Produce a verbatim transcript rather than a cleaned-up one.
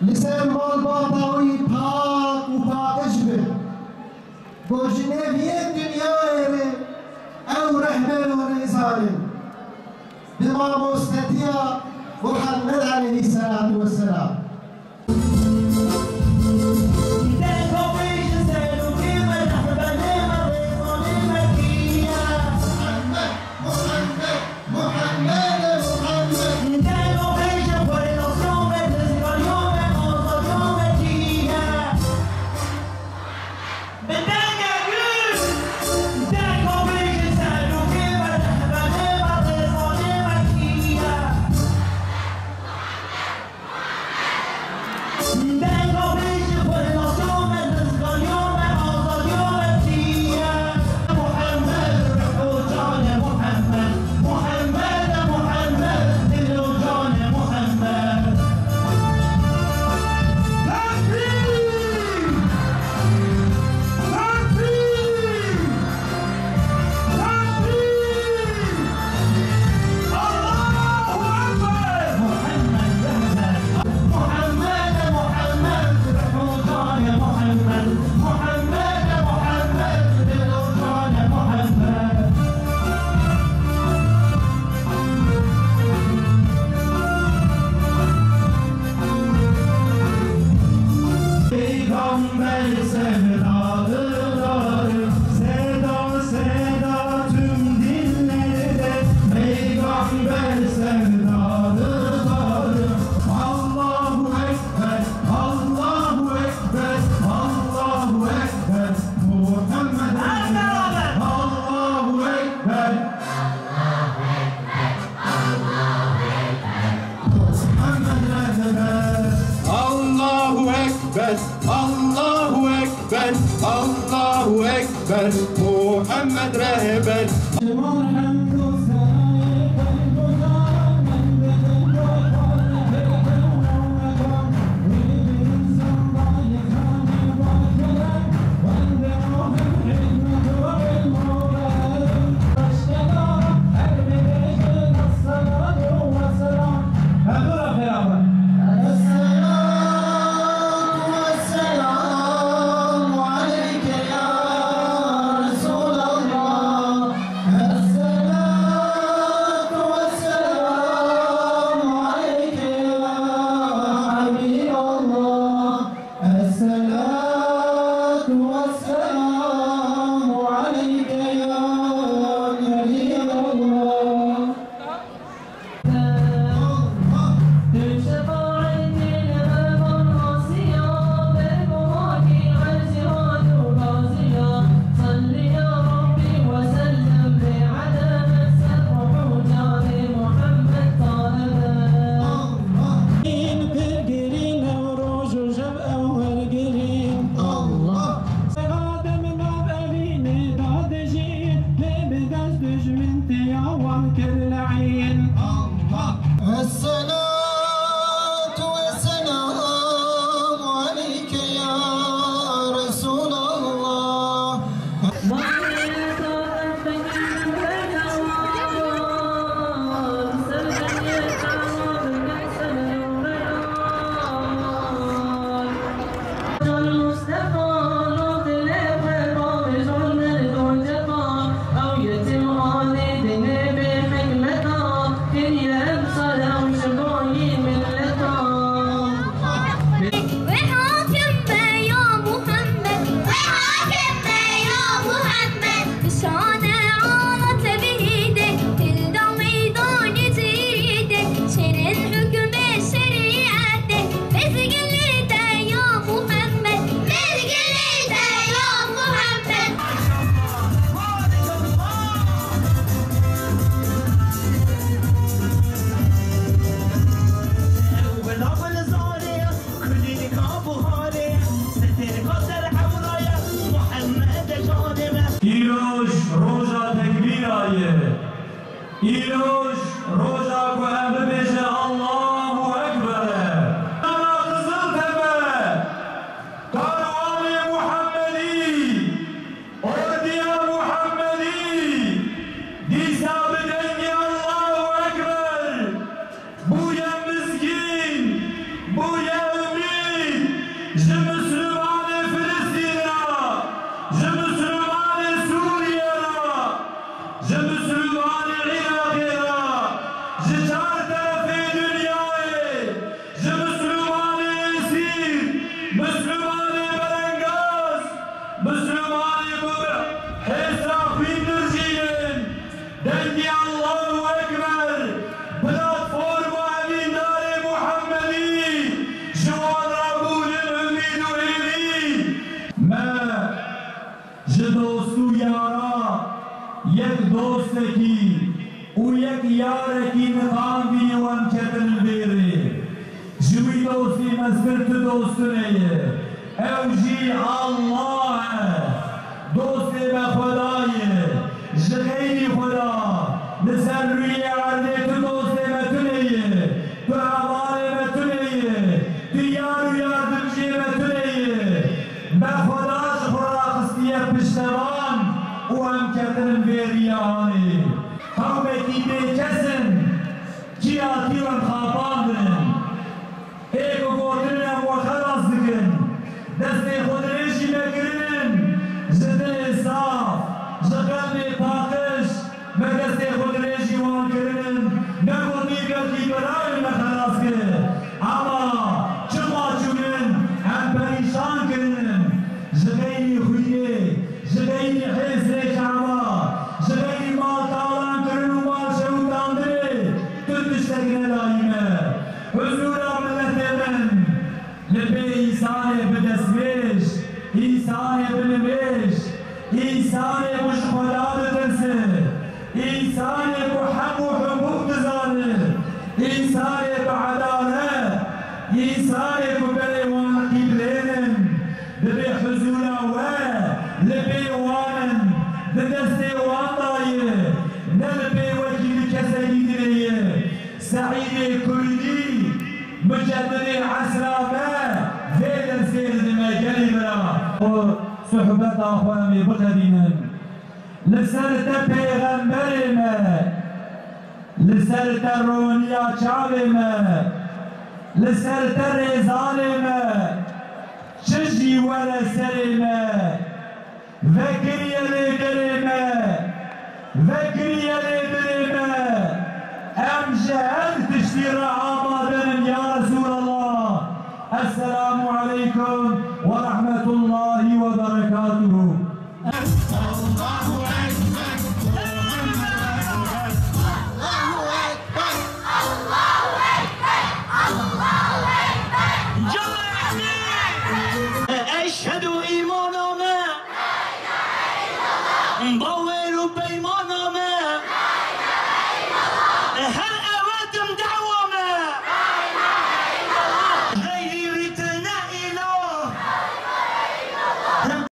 Li ser malbata wî pak û paqij bin. Ku ji nêviyên dinyayê re ew rehber û rêzan in. Bi mamostetiya Muhammed aleyhisselatu vesselam. Peygamber sevdalıları, seda seda tüm dillerde. Peygamber sevdalıları, Allahu Ekber, Allahu Ekber, Allahu Ekber, Muhammed Allahu Ekber. Allahu Ekber, Allahu Ekber, Allahu Ekber, Muhammed Rehber. Ji Mislimanê Filistînê re, ji Mislimanê Sûriyê re, ji Mislimanê Iraqê re, ji çar terefê dinyayê, ji Mislimanê esîr, Mislimanê belengaz, Mislimanê ku bi hêsa xwîn dirjînin, dengê Allahu Ekber, platforma Evîndarê Muhemmedî ji wan re bûnin umîd û hêvî. Me ji dost û yara yek dostekî û yek yarekî niqandî û em ketinin vê rê. Ji wî dostî meztir tu dost tune ye. Ew jî Allah e. Dostê me Xweda ye. Ji xeyrî Xweda li ser rûyê erdê tu dostê me tune ye. Tu hevalê me tune ye. Tu yar û yardimciyê me tune ye. Me Xweda ji xwe raxistiye piştevan û em ketinin vê riya hanê. Qewmekî bêkes in. Çi hatî em xapandin. Ê ku gotin em we xelas dikin. Destê xwe dirêjî me kirin. Ji dilê saf, ji qelbê paqij me destê xwe dirêjî wan kirin. Me gotî belkî birayên me xelas kir. Ama çima çûnin em perîşan kirin. Ji xeyrî xwînê, ji xeyrî hêzê çava, ji xeyrî mal talan kirin û mal şewitandinê, tu tiştek nelayî me. Huzûra miletê min, li pê însanê bi destmêj, însanê bi nimêj, însanê ku ji Xweda ditirse, însanê ku heq û hiqûq dizane, însanê bi edalet, însanê ku berê wan qîblênin, Dibê huzûra we li pê wan in, di destê wan de ye, ne li pê wekî di kesekî dinê ye. Seîdê Kurdî, muceddidê esra me, vê dersê dide me gelî bira. Û sohbeta xwe em ê bixebînin. Li ser te pêxemberê me, li ser te roniya çavê me, li ser te rêzanê me, çi jî were serê me, vekiriye lê derê me, vekiriye lê dilê me, em ji her tiştî re amade in ya Resûlallah. Esselamu aleykum ve rahmetullahi ve berekatuhu. Allahu Ekber! Allahu Ekber! Allahu Ekber! Allahu Ekber!